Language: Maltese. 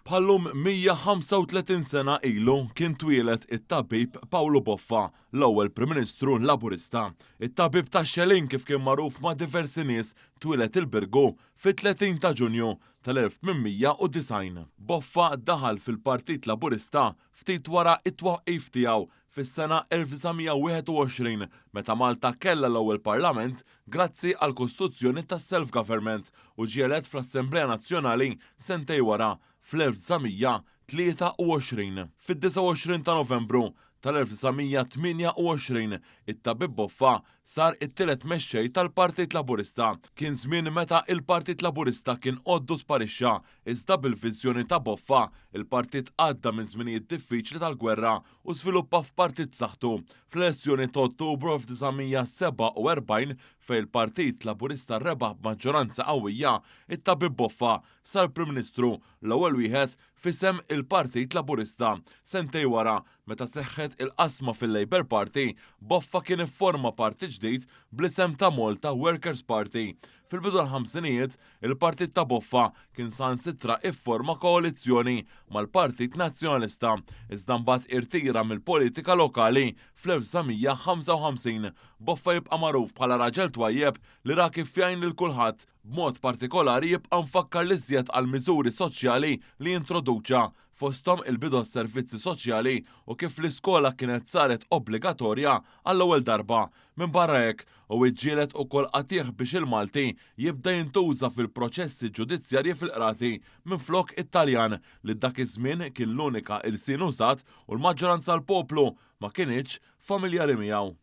Bħal-lum 135 sena ilu kien twieled it-tabib Pawlu Boffa, l-ewwel Prim Ministru Laburista. It-tabib tax-Xelin kif kien magħruf ma' diversi nies twieled il-Birgu fit-30 ta' Ġunju tal-1890. Boffa daħal fil-Partit Laburista ftit wara t-twaqqif tiegħu fis-sena 1921 meta Malta kellha l-ewwel Parlament grazzi għall-kostituzzjoni tas-self-government u ġie elett fl-Assemblea Nazzjonali sentejn wara fl-1923. Fid-29 ta' Novembru tal-1928 it-Tabib Boffa sar it-tielet mexxej tal-Partit Laburista. Kien żmien meta il-Partit Laburista kien għoddu sparixxa iżda bil-viżjoni ta' Boffa il-partit għadda minn żminijiet diffiċli tal-gwerra u żviluppa f'partit b'saħħtu. Fl-elezzjoni ta' Ottubru 1947 fejn il-Partit Laburista rebaħ b'maġġoranza qawwija, it-Tabib Boffa sar Prim Ministru, l-ewwel wieħed f'isem il-Partit Laburista. Sentejn wara, meta seħħet il-qasma fil-Labour Party, Boffa kien ifforma partit ġdid bl-isem ta' Malta Workers' Party. Fil-bidu tal-ħamsinijiet, il-partit ta' Boffa kien saħansitra ifforma koalizzjoni mal-Partit Nazzjonalista, iżda mbagħad irtira mill-politika lokali fl-1955. Boffa jibqa' magħruf bħala raġel twajjeb li ra kif jgħin lil kulħadd, b'mod partikolari jibqa' mfakkar l-iżjed għall-miżuri soċjali li introduċa, fosthom il-bidu tas-servizzi soċjali u kif l-iskola kienet saret obbligatorja għall-ewwel darba. Minbarra hekk, hu iġġieled ukoll qatigħ biex il-Malti jibda jintuża fil-proċessi ġudizzjarji fil-qrati minflok it-Taljan li dak iż-żmien kien l-unika ilsien użat u l-maġġoranza l-poplu ma kinitx familjari miegħu.